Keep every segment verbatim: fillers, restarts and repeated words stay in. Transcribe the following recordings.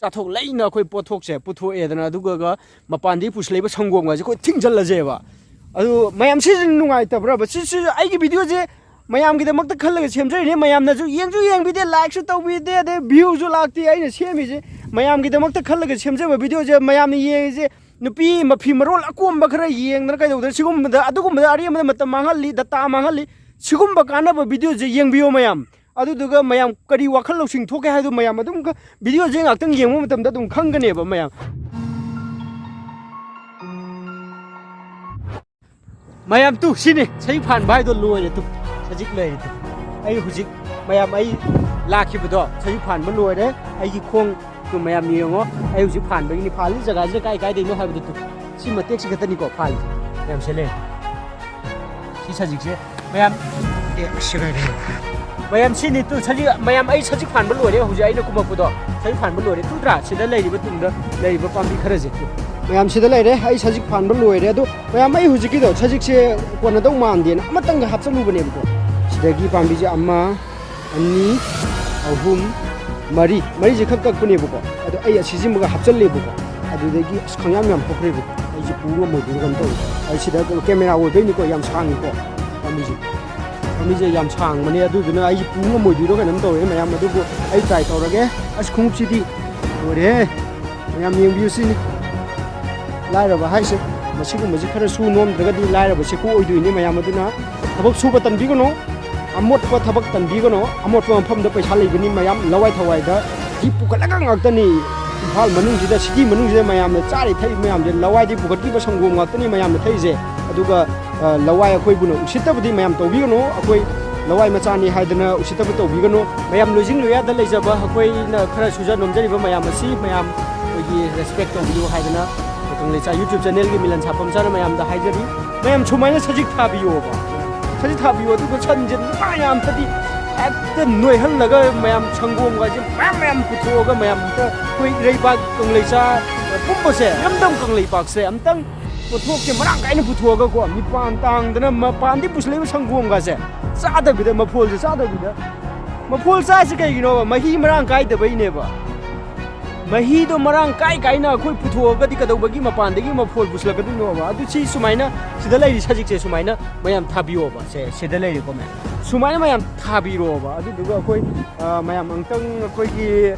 ꯆꯥꯊꯣꯛ ꯂꯩꯅ ꯑꯩꯈꯣꯏ ꯄꯣꯠꯊꯣꯛꯁꯦ ꯄꯨꯊꯣꯛꯑꯦꯗꯅ, ꯑꯗꯨꯒ ꯃꯄꯥꯟꯗꯒꯤ ꯄꯨꯁꯤꯜꯂꯛꯏꯕ ꯁꯪꯒꯣꯝꯒꯁꯦ ꯑꯩꯈꯣꯏ ꯊꯤꯡꯖꯤꯜꯂꯁꯦꯕ꯫ ꯑꯗꯨ ꯃꯌꯥꯝ ꯁꯤꯁꯨ ꯅꯨꯡꯉꯥꯏꯇꯕ꯭ꯔꯕ? ꯁꯤꯁꯨ ꯑꯩꯒꯤ ꯚꯤꯗꯤꯑꯣꯁꯦ ꯃꯌꯥꯝꯒꯤꯗꯃꯛꯇ ꯈꯜꯂꯒ ꯁꯦꯝꯖꯔꯤꯅꯦ꯫ ꯃꯌꯥꯝꯅꯁꯨ ꯌꯦꯡꯁꯨ ꯌꯦꯡꯕꯤꯗꯦ, ꯂꯥꯏꯛꯁꯨ ꯇꯧꯕꯤꯗꯦ, ꯑꯗꯩ ꯚ꯭ꯌꯨꯁꯨ ꯂꯥꯛꯇꯦ꯫ ꯑꯩꯅ ꯁꯦꯝꯃꯤꯁꯦ ꯃꯌꯥꯝꯒꯤꯗꯃꯛꯇ ꯈꯜꯂꯒ ꯁꯦꯝꯖꯕ ꯚꯤꯗꯤꯑꯣꯁꯦ꯫ ꯃꯌꯥꯝꯅ ꯌꯦꯡꯉꯤꯁꯦ ꯅꯨꯄꯤ ꯃꯐꯤ ꯃꯔꯣꯜ ꯑꯀꯣꯝꯕ ꯈꯔ ꯌꯦꯡꯗꯅ ꯀꯩꯗꯧꯗꯅ ꯁꯤꯒꯨꯝꯕꯗ, ꯑꯗꯨꯒꯨꯝꯕꯗ ꯑꯔꯦꯝꯕꯗ ꯃꯇꯝ ꯃꯥꯡꯍꯜꯂꯤ, ꯗꯇꯥ ꯃꯥꯡꯍꯜꯂꯤ꯫ ꯁꯤꯒꯨꯝꯕ ꯀꯥꯟꯅꯕ ꯚꯤꯗꯤꯑꯣꯁꯦ ꯌꯦꯡꯕꯤꯌꯣ ꯃꯌꯥꯝ꯫ ꯑꯗꯨꯗꯨꯒ ꯃꯌꯥꯝ ꯀꯔꯤ ꯋꯥꯈꯜ ꯂꯧꯁꯤꯡ ꯊꯣꯛꯀꯦ ꯍꯥꯏꯗꯣ ꯃꯌꯥꯝ ꯑꯗꯨꯝ ꯚꯤꯗꯤꯑꯣꯁꯦ ꯉꯥꯛꯇꯪ ꯌꯦꯡꯕ ꯃꯇꯝꯗ ꯑꯗꯨꯝ ꯈꯪꯒꯅꯦꯕ ꯃꯌꯥꯝ꯫ ꯃꯌꯥꯝ ꯇꯨ ꯁꯤꯅꯤ ꯁꯖꯤꯛ ꯐꯥꯟꯕ ꯍꯥꯏꯗꯣ ꯂꯣꯏꯔꯦ ꯇꯨ꯫ ꯁꯖꯤꯛ ꯂꯩꯔꯦ ꯇꯨ꯫ ꯑꯩ ꯍꯧꯖꯤꯛ ꯃꯌꯥꯝ ꯑꯩ ꯂꯥꯛꯈꯤꯕꯗꯣ ꯁꯖꯤꯛ ꯐꯥꯟꯕ ꯂꯣꯏꯔꯦ꯫ ꯑꯩꯒꯤ ꯈꯣꯡ ꯇꯨ ꯃꯌꯥꯝ ꯌꯦꯡꯉꯣ꯫ ꯑꯩ ꯍꯧꯖꯤꯛ ꯐꯥꯟꯕꯒꯤꯅꯤ꯫ ꯐꯥꯜꯂꯤ ꯖꯒꯥꯁꯤꯗ ꯀꯥꯏ ꯀꯥꯏꯗꯩꯅꯣ ꯍꯥꯏꯕꯗꯨ ꯇꯨ꯫ ꯁꯤ ꯃꯇꯦꯛꯁꯤ ꯈꯛꯇꯅꯤꯀꯣ ꯐꯥꯜꯂꯤꯁꯦ꯫ ꯃꯌꯥꯝ ꯁꯤ ꯂꯩꯔꯦ꯫ ꯁꯤ ꯁꯖꯤꯛꯁꯦ ꯃꯌꯥꯝ ꯑꯦ, ꯑꯁ, ꯁꯤ ꯀꯥꯏꯗꯩꯅꯣ? ꯃꯌꯥꯝ ꯁꯤꯅꯤ ꯇꯨ ꯁꯖꯤꯛ꯫ ꯃꯌꯥꯝ ꯑꯩ ꯁꯖꯤꯛ ꯐꯥꯟꯕ ꯂꯣꯏꯔꯦ꯫ ꯍꯧꯖꯤꯛ ꯑꯩꯅ ꯀꯨꯝꯃꯛꯄꯗꯣ ꯁꯖꯤꯛ ꯐꯥꯟꯕ ꯂꯣꯏꯔꯦ꯫ ꯇꯨꯗ꯭ꯔꯥ ꯁꯤꯗ ꯂꯩꯔꯤꯕ ꯇꯨꯡꯗ ꯂꯩꯔꯤꯕ ꯄꯥꯝꯕꯤ ꯈꯔꯁꯦ ꯇꯨ꯫ ꯃꯌꯥꯝ ꯁꯤꯗ ꯂꯩꯔꯦ꯫ ꯑꯩ ꯁꯖꯤꯛ ꯐꯥꯟꯕ ꯂꯣꯏꯔꯦ꯫ ꯑꯗꯣ ꯃꯌꯥꯝ ꯑꯩ ꯍꯧꯖꯤꯛꯀꯤꯗꯣ ꯁꯖꯤꯛꯁꯦ ꯀꯣꯟꯅꯗꯧ ꯃꯥꯟꯗꯦꯅ ꯑꯃꯇꯪꯒ ꯍꯥꯞꯆꯜꯂꯨꯕꯅꯦꯕꯀꯣ꯫ ꯁꯤꯗꯒꯤ ꯄꯥꯝꯕꯤꯁꯦ ꯑꯃ, ꯑꯅꯤ, ꯑꯍꯨꯝ, ꯃꯔꯤ, ꯃꯔꯤꯁꯦ ꯈꯛ ꯀꯛꯄꯅꯦꯕꯀꯣ꯫ ꯑꯗꯣ ꯑꯩ ꯑꯁꯤꯁꯤꯃꯒ ꯍꯥꯞꯆꯜꯂꯦꯕꯀꯣ꯫ ꯑꯗꯨꯗꯒꯤ ꯑꯁ ꯈꯪꯌꯥꯝ ꯌꯥꯝ ꯊꯣꯛꯈ꯭ꯔꯦꯕꯀꯣ꯫ ꯑꯩꯁꯦ ꯄꯨ ꯉꯝꯃꯣꯏꯗꯣꯏꯔ ꯀꯩꯅꯣꯝ ꯇꯧꯔꯦ꯫ ꯑꯩ ꯁꯤꯗ ꯀꯦꯃꯦꯔꯥ ꯑꯣꯏꯕꯩꯅꯤꯀꯣ, ꯌꯥꯝ ꯁꯥꯡꯉꯤꯀꯣ ꯄꯥꯝꯕꯤꯁꯦ꯫ ꯄꯥꯝꯕꯤꯁꯦ ꯌꯥꯝ ꯁꯥꯡꯕꯅꯦ, ꯑꯗꯨꯗꯨꯅ ꯑꯩꯁꯦ ꯄꯨ ꯉꯝꯃꯣꯏꯗꯣꯏꯔ ꯀꯩꯅꯣꯝ ꯇꯧꯔꯦ ꯃꯌꯥꯝ꯫ ꯑꯗꯨꯕꯨ ꯑꯩ ꯇ꯭ꯔꯥꯏ ꯇꯧꯔꯒꯦ꯫ ꯑꯁ ꯈꯣꯡꯎꯞꯁꯤꯗꯤ ꯂꯣꯏꯔꯦꯍꯦ꯫ ꯃꯌꯥꯝ ꯌꯦꯡꯕꯤꯌꯨ ꯁꯤꯅꯤ꯫ ꯂꯥꯏꯔꯕ ꯍꯥꯏꯁꯦ ꯃꯁꯤꯒꯨꯝꯕꯁꯤ ꯈꯔ ꯁꯨ ꯅꯣꯝꯗ꯭ꯔꯒꯗꯤ ꯂꯥꯏꯔꯕꯁꯦ ꯀꯣꯛꯑꯣꯏꯗꯣꯏꯅꯤ ꯃꯌꯥꯝ꯫ ꯑꯗꯨꯅ ꯊꯕꯛ ꯁꯨꯕ ꯇꯟꯕꯤꯒꯅꯨ, ꯑꯃꯣꯠꯄ ꯊꯕꯛ ꯇꯟꯕꯤꯒꯅꯨ꯫ ꯑꯃꯣꯠꯄ ꯃꯐꯝꯗ ꯄꯩꯁꯥ ꯂꯩꯕꯅꯤ ꯃꯌꯥꯝ꯫ ꯂꯋꯥꯏ ꯊꯋꯥꯏꯗ ꯁꯤ ꯄꯨꯈꯠꯂꯒ ꯉꯥꯛꯇꯅꯤ ꯏꯝꯐꯥꯜ ꯃꯅꯨꯡꯁꯤꯗ, ꯁꯤꯇꯤ ꯃꯅꯨꯡꯁꯤꯗ ꯃꯌꯥꯝꯅ ꯆꯥꯔꯤ ꯊꯛꯏ ꯃꯌꯥꯝꯁꯦ ꯂꯋꯥꯏꯗꯒꯤ ꯄꯨꯈꯠꯈꯤꯕ ꯁꯪꯒꯣꯝ ꯉꯥꯛꯇꯅꯤ ꯃꯌꯥꯝꯅ ꯊꯛꯏꯁꯦ꯫ ꯑꯗꯨꯒ ꯑ, ꯂꯋꯥꯏ ꯑꯩꯈꯣꯏꯕꯨꯅ ꯎꯁꯤꯠꯇꯕꯗꯤ ꯃꯌꯥꯝ ꯇꯧꯕꯤꯒꯅꯨ꯫ ꯑꯩꯈꯣꯏ ꯂꯋꯥꯏ ꯃꯆꯥꯅꯤ ꯍꯥꯏꯗꯅ ꯎꯁꯤꯠꯇꯕ ꯇꯧꯕꯤꯒꯅꯨ꯫ ꯃꯌꯥꯝ ꯂꯣꯏꯖꯤꯡ ꯂꯣꯏꯌꯥꯗ ꯂꯩꯖꯕ ꯑꯩꯈꯣꯏꯅ ꯈꯔ ꯁꯨꯖ ꯅꯣꯝꯖꯔꯤꯕ ꯃꯌꯥꯝ ꯑꯁꯤ ꯃꯌꯥꯝ ꯑꯩꯈꯣꯏꯒꯤ ꯔꯦꯁꯄꯦꯛ ꯇꯧꯕꯤꯌꯨ ꯍꯥꯏꯗꯅ ꯀꯪꯂꯩꯆꯥ YouTube ꯆꯦꯅꯦꯜꯒꯤ ꯃꯤꯂꯟ ꯁꯥꯐꯝ ꯆꯥꯅ ꯃꯌꯥꯝꯗ ꯍꯥꯏꯖꯔꯤ꯫ ꯃꯌꯥꯝ ꯁꯨꯃꯥꯏꯅ ꯁꯖꯤꯛ ꯊꯥꯕꯤꯌꯣꯕ꯫ ꯁꯖꯤꯛ ꯊꯥꯕꯤꯌꯣ꯫ ꯑꯗꯨꯒ ꯁꯟꯁꯦ ꯅꯨꯡꯉꯥꯏꯅ ꯑꯝꯇꯗꯤ ꯍꯦꯛꯇ ꯅꯣꯏꯍꯜꯂꯒ ꯃꯌꯥꯝ ꯁꯪꯒꯣꯝꯒꯁꯦ ꯃꯌꯥꯝ ꯃꯌꯥꯝ ꯄꯨꯊꯣꯛꯑꯒ ꯃꯌꯥꯝ ꯑꯝꯇ ꯑꯩꯈꯣꯏ ꯏꯔꯩꯕꯥꯛ ꯀꯪꯂꯩꯆꯥ ꯄꯨꯝꯕꯁꯦ, ꯏꯔꯝꯗꯝ ꯀꯪꯂꯩꯄꯥꯛꯁꯦ ꯑꯝꯇꯪ ꯄꯣꯠꯊꯣꯛꯁꯦ ꯃꯔꯥꯡ ꯀꯥꯏꯅ ꯄꯨꯊꯣꯛꯑꯒꯀꯣ, ꯃꯤꯄꯥꯟ ꯇꯥꯡꯗꯅ ꯃꯄꯥꯟꯗꯤ ꯄꯨꯁꯤꯜꯂꯛꯏꯕ ꯁꯪꯒꯣꯝꯒꯁꯦ ꯆꯥꯗꯕꯤꯗ, ꯃꯐꯣꯜꯁꯦ ꯆꯥꯗꯕꯤꯗ, ꯃꯐꯣꯜ ꯆꯥꯏꯁꯦ ꯀꯩꯒꯤꯅꯣꯕ? ꯃꯍꯤ ꯃꯔꯥꯡ ꯀꯥꯏꯗꯕꯩꯅꯦꯕ꯫ ꯃꯍꯤꯗꯣ ꯃꯔꯥꯡ ꯀꯥꯏ ꯀꯥꯏꯅ ꯑꯩꯈꯣꯏ ꯄꯨꯊꯣꯛꯑꯒꯗꯤ ꯀꯩꯗꯧꯕꯒꯤ ꯃꯄꯥꯟꯗꯒꯤ ꯃꯐꯣꯜ ꯄꯨꯁꯤꯜꯂꯛꯀꯗꯣꯏꯅꯣꯕ? ꯑꯗꯨ ꯁꯤ ꯁꯨꯃꯥꯏꯅ ꯁꯤꯗ ꯂꯩꯔꯤ ꯁꯖꯤꯛꯁꯦ ꯁꯨꯃꯥꯏꯅ ꯃꯌꯥꯝ ꯊꯥꯕꯤꯌꯣꯕ꯫ ꯁꯦ, ꯁꯤꯗ ꯂꯩꯔꯤꯀꯣ ꯃꯌꯥꯝ, ꯁꯨꯃꯥꯏꯅ ꯃꯌꯥꯝ ꯊꯥꯕꯤꯔꯣꯕ꯫ ꯑꯗꯨꯗꯨꯒ ꯑꯩꯈꯣꯏ, ꯑ, ꯃꯌꯥꯝ ꯑꯃꯨꯛꯇꯪ ꯑꯩꯈꯣꯏꯒꯤ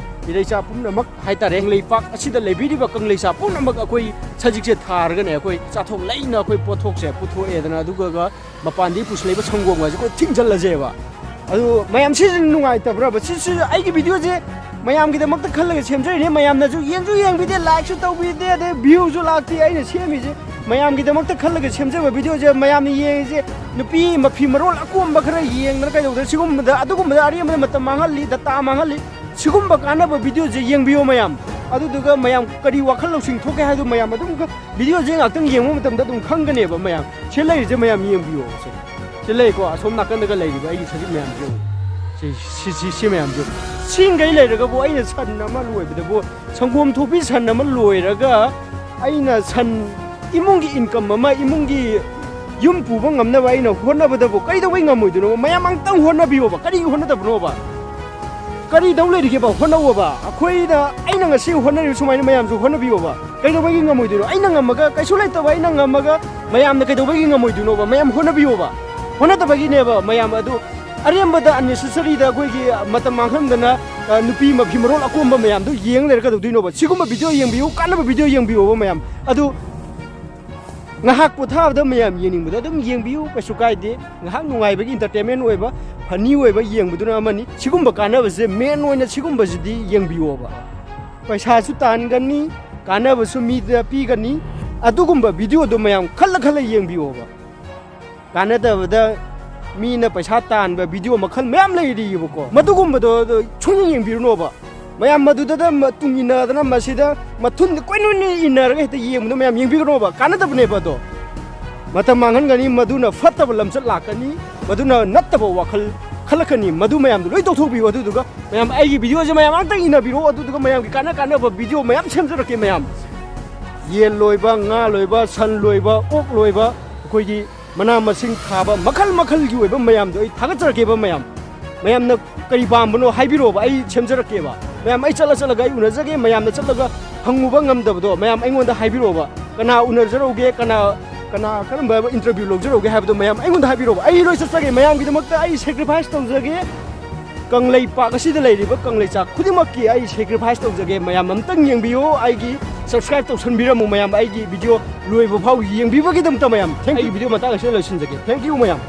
ꯏꯔꯩꯆꯥ ꯄꯨꯝꯅꯃꯛ ꯍꯥꯏꯇꯥꯔꯦ, ꯂꯩꯄꯥꯛ ꯑꯁꯤꯗ ꯂꯩꯕꯤꯔꯤꯕ ꯀꯪꯂꯩꯆꯥ ꯄꯨꯝꯅꯃꯛ ꯑꯩꯈꯣꯏ ꯁꯖꯤꯛꯁꯦ ꯊꯥꯔꯒꯅꯦ, ꯑꯩꯈꯣꯏ ꯆꯥꯊꯣꯛ ꯂꯩꯅ ꯑꯩꯈꯣꯏ ꯄꯣꯠꯊꯣꯛꯁꯦ ꯄꯨꯊꯣꯛꯑꯦꯗꯅ, ꯑꯗꯨꯒ ꯃꯄꯥꯟꯗꯒꯤ ꯄꯨꯁꯤꯜꯂꯛꯏꯕ ꯁꯪꯒꯣꯝꯒꯁꯦ ꯑꯩꯈꯣꯏ ꯊꯤꯡꯖꯤꯜꯂꯁꯦꯕ꯫ ꯑꯗꯨ ꯃꯌꯥꯝ ꯁꯤꯁꯨ ꯅꯨꯡꯉꯥꯏꯇꯕ꯭ꯔꯕ? ꯁꯤꯁꯨ ꯑꯩꯒꯤ ꯚꯤꯗꯤꯑꯣꯁꯦ ꯃꯌꯥꯝꯒꯤꯗꯃꯛꯇ ꯈꯜꯂꯒ ꯁꯦꯝꯖꯔꯤꯅꯦ꯫ ꯃꯌꯥꯝꯅꯁꯨ ꯌꯦꯡꯁꯨ ꯌꯦꯡꯕꯤꯗꯦ, ꯂꯥꯏꯛꯁꯨ ꯇꯧꯕꯤꯗꯦ, ꯑꯗꯩ ꯚ꯭ꯌꯨꯁꯨ ꯂꯥꯛꯇꯦ꯫ ꯑꯩꯅ ꯁꯦꯝꯃꯤꯁꯦ ꯃꯌꯥꯝꯒꯤꯗꯃꯛꯇ ꯈꯜꯂꯒ ꯁꯦꯝꯖꯕ ꯚꯤꯗꯤꯑꯣꯁꯦ ꯃꯌꯥꯝꯅ ꯌꯦꯡꯉꯤꯁꯦ ꯅꯨꯄꯤ ꯃꯐꯤ ꯃꯔꯣꯜ ꯑꯀꯣꯝꯕ ꯈꯔ ꯌꯦꯡꯗꯅ ꯀꯩꯗꯧꯗꯅ ꯁꯤꯒꯨꯝꯕꯗ, ꯑꯗꯨꯒꯨꯝꯕꯗ ꯑꯔꯦꯝꯕꯗ ꯃꯇꯝ ꯃꯥꯡꯍꯜꯂꯤ, ꯗꯇꯥ ꯃꯥꯡꯍꯜꯂꯤ꯫ ꯁꯤꯒꯨꯝꯕ ꯀꯥꯟꯅꯕ ꯚꯤꯗꯤꯑꯣꯁꯦ ꯌꯦꯡꯕꯤꯌꯣ ꯃꯌꯥꯝ꯫ ꯑꯗꯨꯗꯨꯒ ꯃꯌꯥꯝ ꯀꯔꯤ ꯋꯥꯈꯜ ꯂꯧꯁꯤꯡ ꯊꯣꯛꯀꯦ ꯍꯥꯏꯗꯨ ꯃꯌꯥꯝ ꯑꯗꯨꯝ ꯈ-, ꯚꯤꯗꯤꯑꯣꯁꯦ ꯉꯥꯛꯇꯪ ꯌꯦꯡꯕ ꯃꯇꯝꯗ ꯑꯗꯨꯝ ꯈꯪꯒꯅꯦꯕ ꯃꯌꯥꯝ꯫ ꯁꯤ ꯂꯩꯔꯤꯁꯦ ꯃꯌꯥꯝ ꯌꯦꯡꯕꯤꯌꯣ꯫ ꯁꯦ, ꯁꯤ ꯂꯩꯀꯣ, ꯑꯁꯣꯝ ꯅꯥꯀꯟꯗꯒ ꯂꯩꯔꯤꯕ ꯑꯩꯒꯤ ꯁꯖꯤꯛ ꯃꯌꯥꯝꯁꯦ ꯌꯦꯡꯉꯣ꯫ ꯁꯤ, ꯁꯤ, ꯁꯤ, ꯁꯤ ꯃꯌꯥꯝꯁꯦ ꯌꯦꯡꯉꯣ꯫ ꯁꯤꯡꯈꯩ ꯂꯩꯔꯒꯕꯨ ꯑꯩꯅ ꯁꯟ ꯑꯃ ꯂꯣꯏꯕꯗꯕꯨ, ꯁꯪꯒꯣꯝ ꯊꯣꯛꯄꯤ ꯁꯟ ꯑꯃ ꯂꯣꯏꯔꯒ ꯑꯩꯅ ꯁꯟ ꯏꯃꯨꯡꯒꯤ ꯏꯟꯀꯝ ꯑꯃ, ꯏꯃꯨꯡꯒꯤ ꯌꯨꯝ ꯄꯨꯕ ꯉꯝꯅꯕ ꯑꯩꯅ ꯍꯣꯠꯅꯕꯗꯕꯨ ꯀꯩꯗꯧꯕꯩ ꯉꯝꯃꯣꯏꯗꯣꯏꯅꯣ? ꯃꯌꯥꯝ ꯑꯃꯇꯪ ꯍꯣꯠꯅꯕꯤꯌꯣꯕ꯫ ꯀꯔꯤꯒꯤ ꯍꯣꯠꯅꯗꯕꯅꯣꯕ? ꯀꯔꯤ ꯇꯧ ꯂꯩꯔꯤꯒꯦꯕ? ꯍꯣꯠꯅꯧꯑꯣꯕ꯫ ꯑꯩꯈꯣꯏꯅ, ꯑꯩꯅ ꯉꯁꯤ ꯍꯣꯠꯅꯔꯤꯕ ꯁꯨꯃꯥꯏꯅ ꯃꯌꯥꯝꯁꯨ ꯍꯣꯠꯅꯕꯤꯌꯣꯕ꯫ ꯀꯩꯗꯧꯕꯒꯤ ꯉꯝꯃꯣꯏꯗꯣꯏꯅꯣ? ꯑꯩꯅ ꯉꯝꯃꯒ, ꯀꯩꯁꯨ ꯂꯩꯇꯕ ꯑꯩꯅ ꯉꯝꯃꯒ ꯃꯌꯥꯝꯅ ꯀꯩꯗꯧꯕꯒꯤ ꯉꯝꯃꯣꯏꯗꯣꯏꯅꯣꯕ? ꯃꯌꯥꯝ ꯍꯣꯠꯅꯕꯤꯌꯣꯕ꯫ ꯍꯣꯠꯅꯗꯕꯒꯤꯅꯦꯕ ꯃꯌꯥꯝ ꯑꯗꯨ ꯑꯔꯦꯝꯕꯗ unnecessary ꯗ ꯑꯩꯈꯣꯏꯒꯤ ꯃꯇꯝ ꯃꯥꯡꯍꯟꯗꯅ, ꯑ, ꯅꯨꯄꯤ ꯃꯐꯤ ꯃꯔꯣꯜ ꯑꯀꯣꯝꯕ ꯃꯌꯥꯝꯗꯣ ꯌꯦꯡ ꯂꯩꯔꯒ ꯀꯩꯗꯧꯗꯣꯏꯅꯣꯕ? ꯁꯤꯒꯨꯝꯕ ꯚꯤꯗꯤꯑꯣ ꯌꯦꯡꯕꯤꯌꯨ, ꯀꯥꯟꯅꯕ ꯚꯤꯗꯤꯑꯣ ꯌꯦꯡꯕꯤꯌꯣꯕ ꯃꯌꯥꯝ꯫ ꯑꯗꯨ ꯉꯥꯏꯍꯥꯛ ꯄꯣꯊꯥꯕꯗ ꯃꯌꯥꯝ ꯌꯦꯡꯅꯤꯡꯕꯗ ꯑꯗꯨꯝ ꯌꯦꯡꯕꯤꯌꯨ, ꯀꯩꯁꯨ ꯀꯥꯏꯗꯦ꯫ ꯉꯥꯏꯍꯥꯛ ꯅꯨꯡꯉꯥꯏꯕꯒꯤ entertainment ꯑꯣꯏꯕ, funny ꯑꯣꯏꯕ ꯌꯦꯡꯕꯗꯨꯅ ꯑꯃꯅꯤ꯫ ꯁꯤꯒꯨꯝꯕ ꯀꯥꯟꯅꯕꯁꯦ main ꯑꯣꯏꯅ ꯁꯤꯒꯨꯝꯕꯁꯤꯗꯤ ꯌꯦꯡꯕꯤꯌꯣꯕ꯫ ꯄꯩꯁꯥꯁꯨ ꯇꯥꯟꯒꯅꯤ, ꯀꯥꯟꯅꯕꯁꯨ ꯃꯤꯗ ꯄꯤꯒꯅꯤ꯫ ꯑꯗꯨꯒꯨꯝꯕ ꯚꯤꯗꯤꯑꯣꯗꯣ ꯃꯌꯥꯝ ꯈꯜꯂ ꯈꯜꯂ ꯌꯦꯡꯕꯤꯌꯣꯕ꯫ ꯀꯥꯟꯅꯗꯕꯗ ꯃꯤꯅ ꯄꯩꯁꯥ ꯇꯥꯟꯕ ꯚꯤꯗꯤꯑꯣ ꯃꯈꯜ ꯃꯌꯥꯝ ꯂꯩꯔꯤꯕꯀꯣ, ꯃꯗꯨꯒꯨꯝꯕꯗꯣ ꯁꯨꯡꯌꯦꯡ ꯌꯦꯡꯕꯤꯔꯨꯅꯣꯕ꯫ ꯃꯌꯥꯝ ꯃꯗꯨꯗ ꯃꯇꯨꯡ ꯏꯟꯅꯗꯅ ꯃꯁꯤꯗ ꯃꯊꯨꯟꯗ ꯀꯣꯏꯅꯣꯏꯅ ꯏꯟꯅꯔꯒ ꯍꯦꯛꯇ ꯌꯦꯡꯕꯗꯣ ꯃꯌꯥꯝ ꯌꯦꯡꯕꯤꯒꯅꯣꯕ, ꯀꯥꯟꯅꯗꯕꯅꯦꯕ ꯑꯗꯣ꯫ ꯃꯇꯝ ꯃꯥꯡꯍꯟꯒꯅꯤ, ꯃꯗꯨꯅ ꯐꯠꯇꯕ ꯂꯝꯆꯠ ꯂꯥꯛꯀꯅꯤ, ꯃꯗꯨꯅ ꯅꯠꯇꯕ ꯋꯥꯈꯜ ꯈꯜꯂꯛꯀꯅꯤ, ꯃꯗꯨ ꯃꯌꯥꯝꯗꯣ ꯂꯣꯏ ꯇꯧꯊꯣꯛꯄꯤꯌꯨ꯫ ꯑꯗꯨꯗꯨꯒ ꯃꯌꯥꯝ ꯑꯩꯒꯤ ꯚꯤꯗꯤꯑꯣꯁꯦ ꯃꯌꯥꯝ ꯑꯃꯇꯪ ꯏꯟꯅꯕꯤꯔꯛꯑꯣ, ꯑꯗꯨꯗꯨꯒ ꯃꯌꯥꯝꯒꯤ ꯀꯥꯟꯅ ꯀꯥꯟꯅꯕ ꯚꯤꯗꯤꯑꯣ ꯃꯌꯥꯝ ꯁꯦꯝꯖꯔꯛꯀꯦ ꯃꯌꯥꯝ꯫ ꯌꯦꯟ ꯂꯣꯏꯕ, ꯉꯥ ꯂꯣꯏꯕ, ꯁꯟ ꯂꯣꯏꯕ, ꯑꯣꯛ ꯂꯣꯏꯕ, ꯑꯩꯈꯣꯏꯒꯤ ꯃꯅꯥ ꯃꯁꯤꯡ ꯊꯥꯕ, ꯃꯈꯜ ꯃꯈꯜꯒꯤ ꯑꯣꯏꯕ ꯃꯌꯥꯝꯗꯣ ꯑꯩ ꯊꯥꯒꯠꯆꯔꯛꯀꯦꯕ ꯃꯌꯥꯝ꯫ ꯃꯌꯥꯝꯅ ꯀꯔꯤ ꯄꯥꯝꯕꯅꯣ ꯍꯥꯏꯕꯤꯔꯛꯑꯣꯕ, ꯑꯩ ꯁꯦꯝꯖꯔꯛꯀꯦꯕ꯫ ꯃꯌꯥꯝ ꯑꯩ ꯆꯠꯂ ꯆꯠꯂꯒ ꯑꯩ ꯎꯅꯖꯒꯦ꯫ ꯃꯌꯥꯝꯅ ꯆꯠꯂꯒ ꯍꯪꯉꯨꯕ ꯉꯝꯗꯕꯗꯣ ꯃꯌꯥꯝ ꯑꯩꯉꯣꯟꯗ ꯍꯥꯏꯕꯤꯔꯛꯑꯣꯕ꯫ ꯀꯅꯥ ꯎꯅꯖꯔꯧꯒꯦ, ꯀꯅꯥ ꯀꯅꯥ ꯀꯔꯝꯕ interview ꯂꯧꯖꯔꯧꯒꯦ ꯍꯥꯏꯕꯗꯣ ꯃꯌꯥꯝ ꯑꯩꯉꯣꯟꯗ ꯍꯥꯏꯕꯤꯔꯛꯑꯣꯕ꯫ ꯑꯩ ꯂꯣꯏ ꯆꯠꯆꯒꯦ, ꯃꯌꯥꯝꯒꯤꯗꯃꯛꯇ ꯑꯩ sacrifice ꯇꯧꯖꯒꯦ꯫ ꯀꯪꯂꯩꯄꯥꯛ ꯑꯁꯤꯗ ꯂꯩꯔꯤꯕ ꯀꯪꯂꯩꯆꯥ ꯈꯨꯗꯤꯡꯃꯛꯀꯤ ꯑꯩ sacrifice ꯇꯧꯖꯒꯦ꯫ ꯃꯌꯥꯝ ꯑꯝꯇꯪ ꯌꯦꯡꯕꯤꯌꯨ, ꯑꯩꯒꯤ subscribe ꯇꯧꯁꯟꯕꯤꯔꯝꯃꯨ꯫ ꯃꯌꯥꯝ ꯑꯩꯒꯤ video ꯂꯣꯏꯕ ꯐꯥꯎ ꯌꯦꯡꯕꯤꯕꯒꯤꯗꯃꯛꯇ ꯃꯌꯥꯝ thank you꯫ ꯑꯩꯒꯤ video ꯃꯇꯥꯡ ꯑꯁꯤꯗ ꯂꯣꯏꯁꯤꯟꯖꯒꯦ꯫ Thank you ꯃꯌꯥꯝ꯫